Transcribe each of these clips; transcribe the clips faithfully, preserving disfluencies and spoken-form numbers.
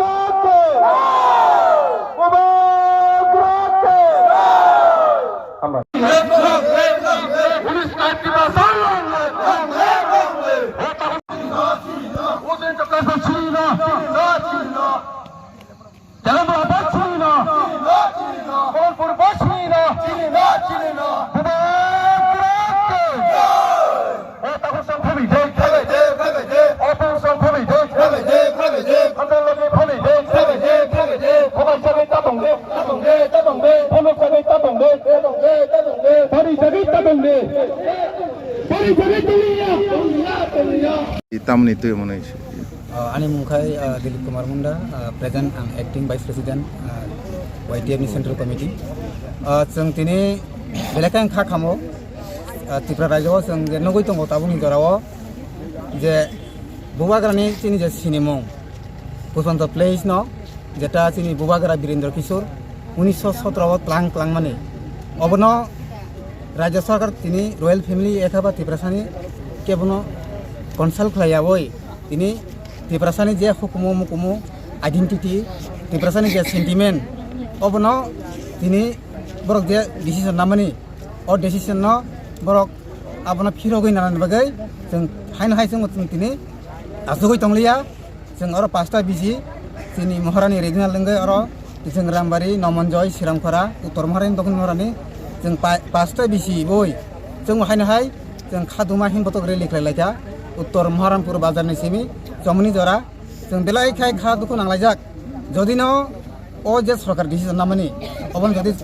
Bubagra ke! Bubagra ke! Hambai. Police ka Tiprasa long live! Long live! Long live! Jalandhar basino, Jalandhar basino, Mohanpur basino, Bubagra ke! O takhuk song phabai de, phabai de, phabai de. O takhuk song phabai de, phabai de, phabai de. Hamdal logi phabai de, phabai de, phabai de. Phabai jagwi ta tong de, ta tong de, ta tong de. Phabai jagwi ta tong de, ta tong de, ta tong de. Phabai jagwi ta tong de. Phabai jagwi tong ya, tong ya, tong ya. Tamni twi mwnwi. Uh, ani mung khai, uh, Dilip Kumar Munda, uh, present ang acting vice president, uh, Y T F ni central committee. Uh, chwng tini belai khe ang kha khamo, uh, Tripura rajyo o chwng je nugwi tongo tabukni jora o je Bubagra ni chini je sinimung Pushpanta Place no, jeta chini Bubagra Birendra Kishore unisho sotro o tlang tlang mani, obono rajya sarkar tini royal family ekha ba Tiprasani kebono consult khlai yawi tini Tiprasani je hukumu mukumu identity, Tiprasani je sentiment, obono tini borok je decision namani, o decision no borok abono phirogwi nanani bagwi chwng haino hai chwng tini achugwi tongliya. Chwng oro pasta bisi chini Maharani regional wngwi oro chwng Rambari, Nomonjoi, Siramkhora, Uttor Maharani, Dokhin Maharani chwng pa-, pasta bisi boi chwng haino hai chwng Khaduma himbotok rally khlai laikha Uttor Maharanpur bazar ni simi chomoni jora chwng belai khai kha dukhu nanglaijak. Jodi no o je sorkar decision namani, obono jodi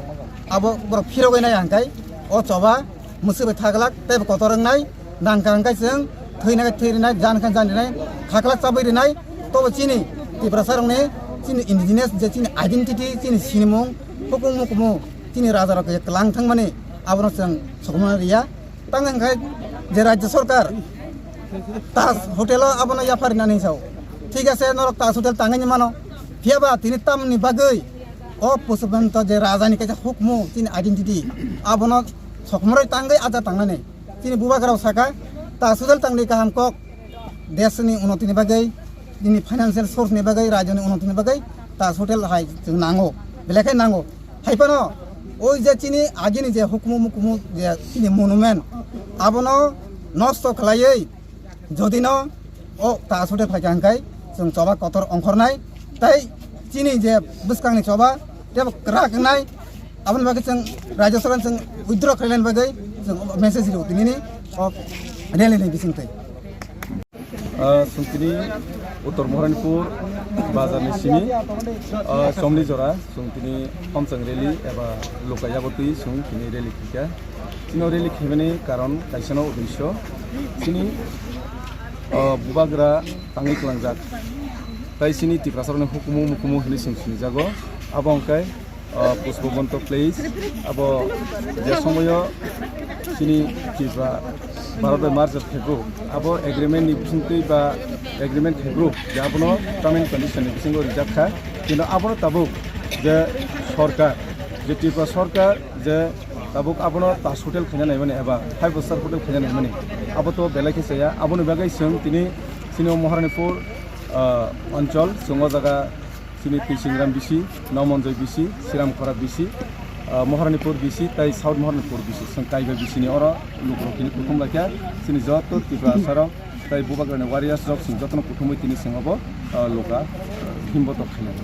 abo borok phirogwi nai hwnkhai, o choba mwswk bai thaglak tei bo kotor wngnai, nangkha hwnkhai chwng thwina khe thwi rinai, jan khe jan rinai, khaklak chabwi rinai, tobo chini Tiprasa rokni chini indigenous je chini identity, chini sinimung, hukumu mukumu, chini raja rok je tlang thangmani, abono chwng sokomorna riya. Tang hwnkhai je rajya sorkar Taj Hotel o abono yapharinani sao. Thik ase, norok Taj Hotel tangwi mano. Phiyaba tini tamni bagwi o Pushpanta je raja ni kaisa hukmu, chini identity, abono sokomoroi tangwi aja tangnani. Chini bubagrao saka, Taj Hotel tangdi kaham kok, desni unoti ni bagwi, chini financial source ni bagwi, rajyo ni unoti ni bagwi Taj Hotel hai chwng nango, belai khe nango. Hai phano oi je chini agini je hukumu mukumu je chini monument, abono nosto khlaiwi jodi no o Taj Hotel phaikha hwnkhai chwng choba kotor ongkhornai, tei chini je bwskangni choba tebo kwrak wngnai, aboni bagwi chwng rajya sorkar chwng withdraw khlainani bagwi chwng message rw tinini o rally ni bisingtwi. Ah, chwng tini Uttor Maharanipur bazar ni simi, ah, chomni jora chwng tini Homchang rally eba Luka Yabotwi chwng tini rally khaikha. Chini rally khaimani karon kaisano uddesyo chini, ah, bubagra tangwi kwlangjak. Tai chini Tiprasarokni hukumu mukumu hinwi chwng sinijago. Abo hwnkhe ah, Pushpabanta Place, abo je somoyo chini Tripura Bharat bai merger khaibru, abo agreement ni bisingtwi ba agreement khaibru, je abono term and condition ni bisingo rijak kha, kintu abono tabuk je sorkar, je Tripura sorkar je tabuk abono Taj Hotel khaina naimani eba five star hotel khaina naimani, abo to belai khe chaya, aboni bagwi chwng tini chini o Maharanipur, ah, onchol, chwng o jaga chini Twisingram bisi, Nomonjoi bisi, Siramkhora bisi, ah, Maharanipur bisi, tai South Maharanipur bisi, chwng kaiba bisini oro lukurok tini kuthum laikha, chini joto Tiprasarok tai bubagrani warriors rok chwng jotono kuthumwi tini chwng obo, ah, luka, ah, himbotok khainai.